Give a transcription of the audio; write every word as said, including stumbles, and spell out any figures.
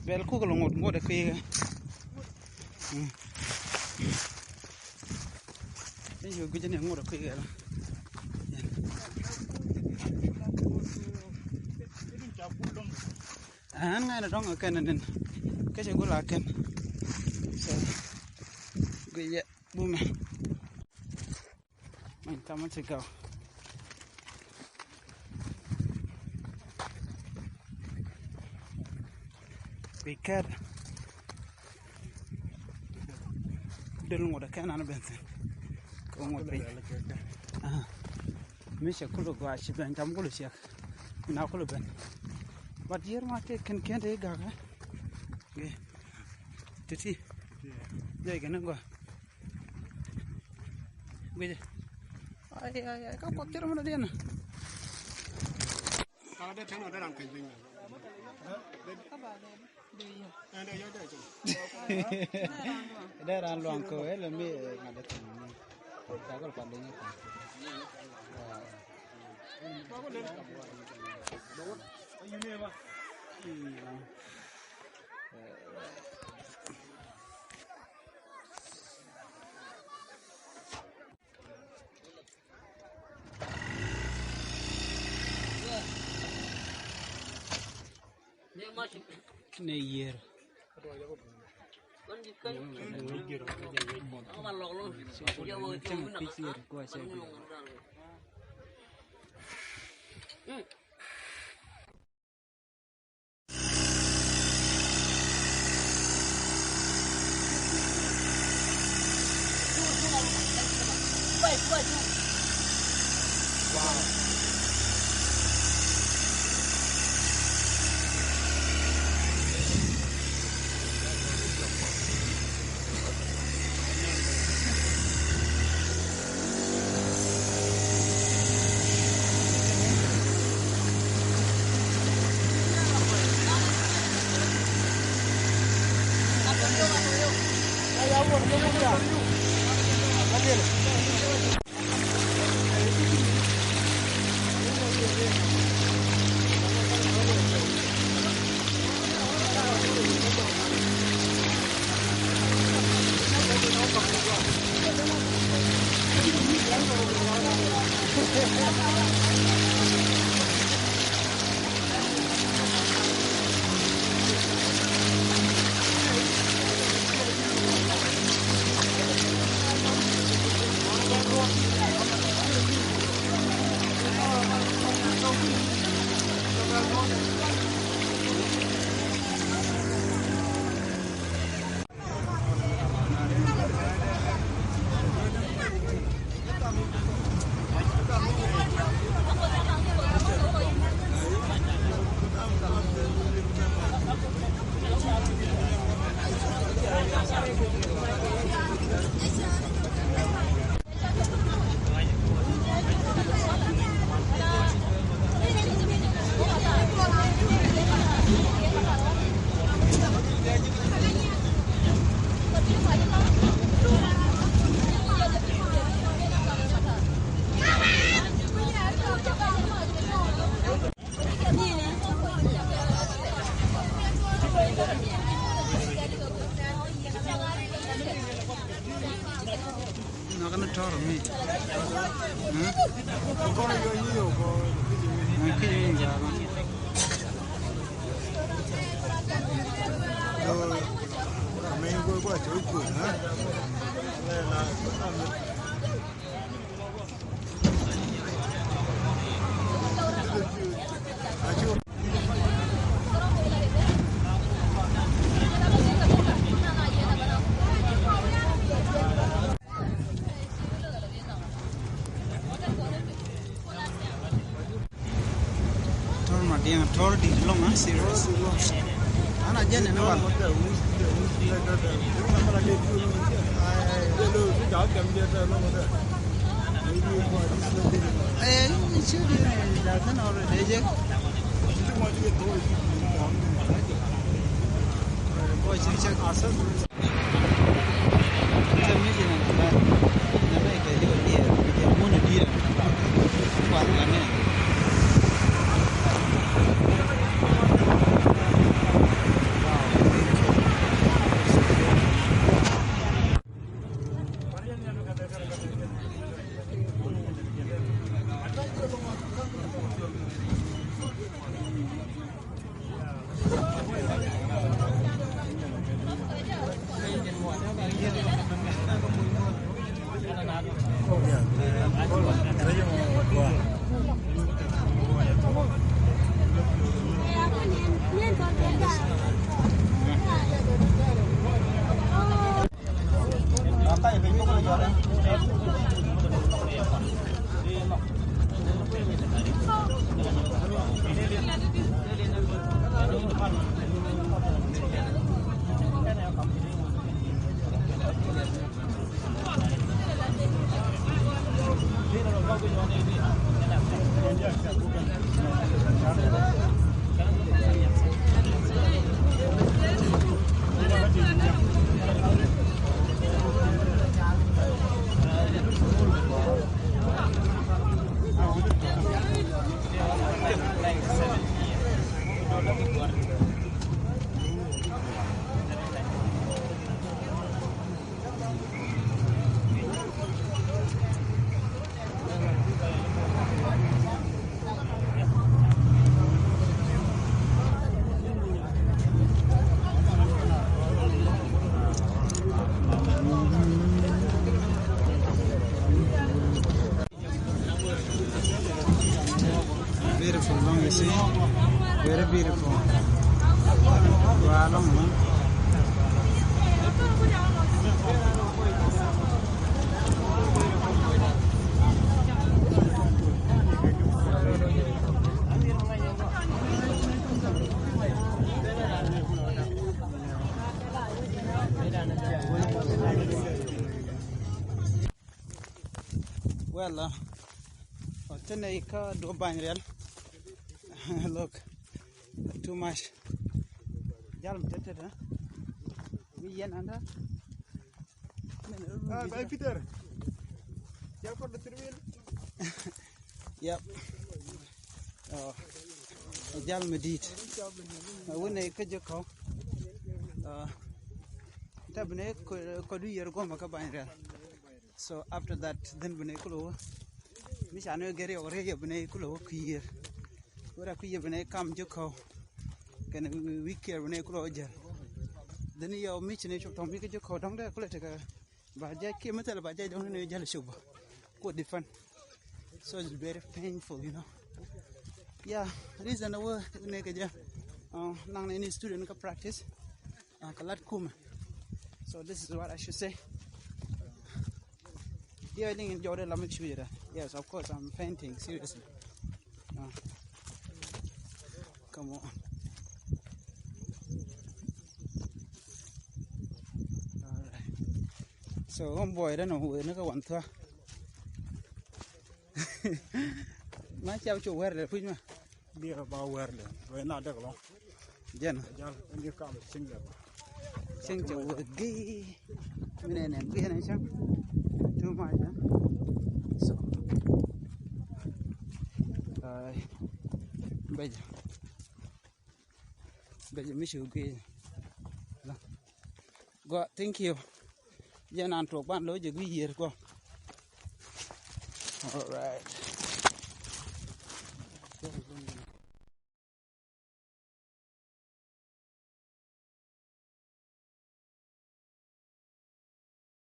Bɛl kuk lɔ ŋot ŋot ɛ kui̱ kɛ. Ni yio̱w gui̱cä ni ŋot ɛ kui̱ kɛ la. Ɛn ŋa̱n ɛ dɔ̱ŋ ɛ kɛn ɛ nin. Kä cɛ go̱l a kɛn. So gui̱cä bumɛ. Many times ago. Bi kɛt. Dul ŋot kɛn an ben thin. Kɛ ŋot piny. Mi cɛ kulɛ gɔaa ci ben cam kulɛ ciɛk. Min a kulɛ ben. But yier ma tëë kɛn kɛn tëë gak. Titi. Jɛ kɛn gɔaa. Guic. Ai, ai, ai, ka kuɔth cɛ rɔ mɛn a diɛn. Ka dee tɛn ɔ dee ran keny piny. Dee ran luaŋ ko, eh, lɛ mi, eh, ŋa̱t dee tɛn mi. Ka gɔl kuan dee nyɛ kuan. Ni yier. Nakä ni tɔr mi. Hmm? Nakä ni tɔr mi. Tɔr ma diɛŋ, tɔr di lɔŋ, ah, serious. Ana jɛn ni wal. Eh, ni ci di ni da kan already je. Ko ci cɛ. Beautiful, long you see. Very beautiful. Wow, long, man. Well, uh, ɔ tënë ikä duɔ̱p bany riɛl. Look, too much. Jal mi tëtëtë. Mi yɛn anda. Ah, Bay Peter. Jal kɔt dee thir wil. Yep. Ɔ, jal mi di̱i̱t. Ɛ wunɛ kä ji̱ kɔw. Ɔ, ta bi nɛ kɔ, kɔ du yier guɔmɛ kä bany riɛl. So after that, then bi nɛ kulɛ wä. Mi ca nɛ gɛr yɔk rɛy yɛ bi nɛ kulɛ wä kui̱ yier. Wä rɛ kui̱ yier bi nɛ kam ji̱ kɔw. Kɛn wi̱i̱ kiɛr bi nɛ kulɛ wä jäl. Then yɛ mi ci nɛ cop tɔŋ mi kä ji̱ kɔw dɔ̱ŋ dee kulɛ tekɛ. Ba jɛ kiɛ mi thilɛ ba jɛ dɔ̱ŋ ni jɛ lɛ cop bä. Kuɔ defend. So it's very painful, you know. Yeah, reason wä ni kɛ jɛ. Uh, naŋ ni student kä practice. Uh, kä lat kumɛ. So this is what I should say. Yeah, I think in Jordan, let me show you that. Yes, of course, I'm fainting, seriously. Uh, come on. All right. So, homeboy, I don't know where nigga want to. Ma chao cho wer le punya. Dia ba wer le. Wer na dek lo. Jɛn. Jal ni kam sing le. Sing cho wer gi. Mine ne gi ne chang. Too much, huh? So. Ai. Beja. Beja mi shu gi. Go, thank you. Jɛ nan tuɔk ban lo̱c jɛ gui̱c yiër kɔ. All right.